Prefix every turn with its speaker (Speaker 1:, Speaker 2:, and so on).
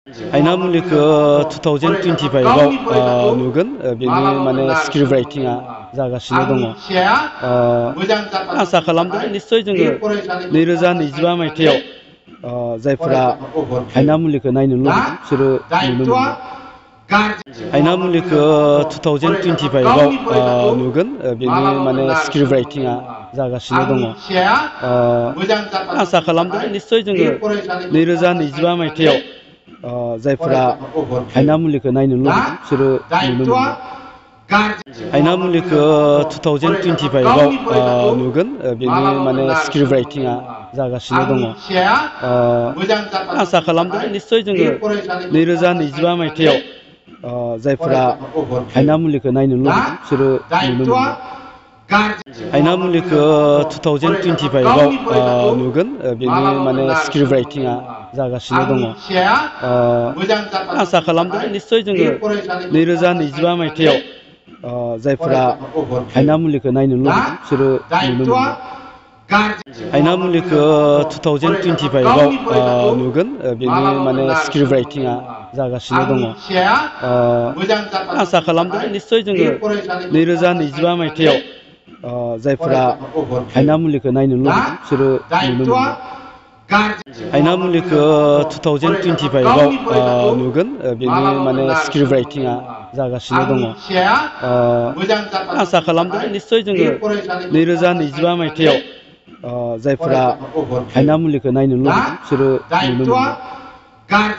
Speaker 1: आयना मुलिखौ 2025आव नुगोन बेनि माने स्क्रिप्ट राइटिंआ जागासिनो दङ। आसा खालामदों निश्चय जोङो 2025 मायथाइयाव जायफोरा आयना मुलिखौ नायनो लुबैदों बिसोरो नुनो मोनगोन। आयना मुलिखौ 2025आव नुगोन बेनि माने स्क्रिप्ट राइटिंआ जागासिनो दङ। आसा खालामदों निश्चय जोङो 2025 मायथाइयाव जायफोरा आयना मुलिखौ नायनो लुबैदों बिसोरो नुनो मोनगोन। आयना मुलिखौ 2025आव नुगोन बेनि माने स्क्रिप्ट राइटिंआ जागासिनो दङ। आसा खालामदों निश्चय जोङो 2025 मायथाइयाव जायफोरा आयना मुलिखौ नायनो लुबैदों बिसोरो नुनो मोनगोन। आयना मुलिखौ 2025आव नुगोन बेनि माने स्क्रिप्ट राइटिंआ जागासिनो दङ। आसा खालामदों निश्चय जोङो 2025 मायथाइयाव जायफोरा आयना मुलिखौ नायनो लुबैदों बिसोरो नुनो मोनगोन। आयना मुलिखौ 2025आव नुगोन बेनि माने स्क्रिप्ट राइटिंआ जागासिनो दङ। आसा खालामदों निश्चय जोङो 2025 मायथाइयाव जायफोरा आयना मुलिखौ नायनो लुबैदों बिसोरो नुनो मोनगोन। आयना मुलिखौ 2025आव नुगोन बेनि माने स्क्रिप्ट राइटिंआ जागासिनो दङ। आसा खालामदों निश्चय जोङो 2025 मायथाइयाव जायफोरा आयना मुलिखौ नायनो लुबैदों बिसोरो नुनो मोनगोन।